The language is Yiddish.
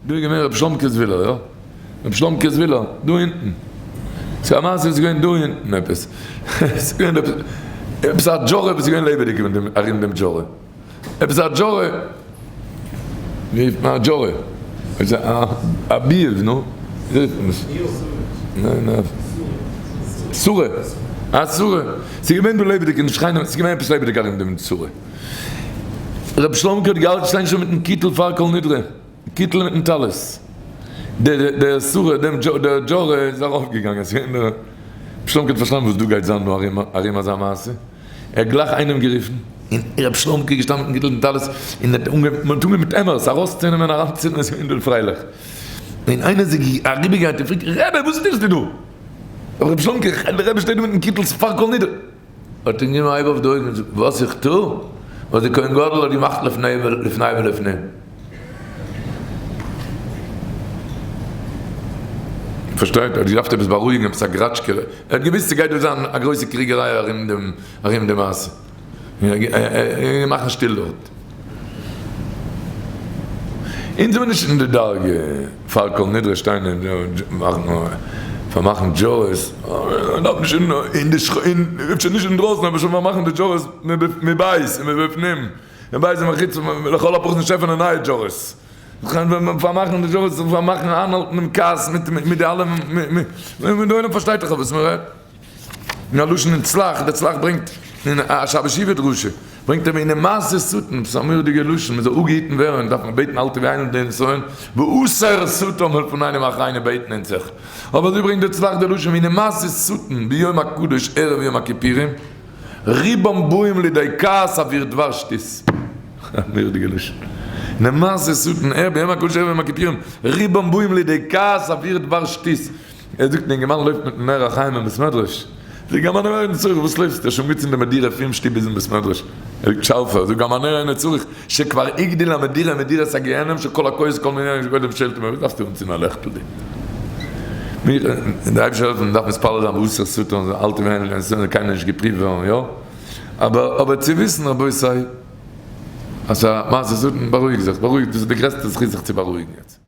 דא איז געווען רבי שלומקע זווילער, יא? רבי שלומקע זווילער, דא אונטן. ס'איז א מעשה וואס איז געווען דא אונטן עפעס. ס'איז געווען עפעס, עפעס א דזשארע וואס איז געווען לעבעדיג ארום דעם דזשארע. עפעס א דזשארע. ווי רופט מען א דזשארע? א ביוב, נו? ווי רופט מען עס? ניין, ניין. סורה. א סורה. ס'איז געווען דא לעבעדיג אין די שכנים, ס'איז געווען עפעס לעבעדיג ארום דעם סורה. רבי שלומקע האט געהאלטן שטיין שוין מיטן קיטל פאר כל נדרי, קיטל מיטן טלית. דער סורה, דער דזשארע איז ארויפגעגאנגען, ס'איז געווען דער רבי שלומקע האט פארשטאנען וואס דא גייט זיין דא ארום אזא מעשה. ער האט גלייך איינעם גערופן, און רבי שלומקע איז געשטאנען מיטן קיטל מיטן טלית, און האט אנגעהויבן, מען האט אנגעהויבן מיט עמערס ארויסצונעמען אריינצונעמען, עס איז געווען דא פרייליך. און איינער איז אריבערגעגאנגען און פרעגט, רבי וואס טוסטו דא? רבי שלומקע, דער רבי שטייט דא מיטן קיטל פאר כל נדרי. האט אים גענומען א הייב אויף די אויגן און זאגט, וואס איך טו? וואס דער כהן גדול האט געמאכט לפני ולפנים. פארשטייט? ער האט געדארפט עפעס בארואיגן, עפעס א גראטשקעלע. ער האט געוואוסט ס'גייט דא זיין א גרויסע קריגעריי ארום דעם, ארום די מעשה. און מאכן שטיל דארט. אונז זעמיר נישט אין די דרגה פאר כל נדרי שטיין און פארמאכן דזשארס, מען דארף נישט אין די שכ אין אפשר נישט אינדרויסן אבער שוין פארמאכן די דזשארס מבית ומבפנים, מבית ומחוץ, לכל הפחות נישט עפענען נייע דזשארס, פארמאכן די דזשארס, פארמאכן איינהאלטן דעם כעס מיט די אלע, די עולם פארשטייט דאך אויף וואס מען רעדט. אין א לשון אין צלח, דער צלח ברענגט אין א שבת שובה דרשה, ברענגט ער והנה מעשה שטן, ס'איז א מורא'דיגע לשון, מ'זאל אפגעהיטן ווערן, דארף מען בעטן אל תביאנו לידי נסיון, והסר שטן מלפנינו מאחרינו בעטן אונז זיך, אבער אזוי ברענגט דער צלח די לשון והנה מעשה שטן ביום הקדוש ערב יום הכיפורים, רובם באים לידי כעס עבור דבר שטות. א מורא'דיגע לשון. הנה מעשה שטן ערב ביום הקדוש ערב יום הכיפורים, רובם באים לידי כעס עבור דבר שטות. ער זאגט און אינגערמאן לויפט מיטן נר החיים אין בית מדרש, זאגט גם הנר אינו צריך, וואס לויפסטו, האסט שוין אנגעצינדען מדירה פון שטוב ביזן בית מדרש, ער זאגט שארפער, זאגט גם הנר אינו צריך, שכבר הגדיל המדירה מדירת הגיהנום שכל הכועס כל מיני שקודם שולטים בו, וואס דארפסטו אנצינדן א לעכטל דו? מיר, דער אייבערשטער זאל העלפן מען דארף מתפלל זיין והסר שטן, אל תבהלו און עס זאל קיינער נישט געפריווט ווערן, יא? אבער אבער צו וויסן רבותי אז א מעשה שטן, בארואיג זיך, בארואיג, דאס איז די גרעסטע זכות זיך צו בארואיגן יעצט.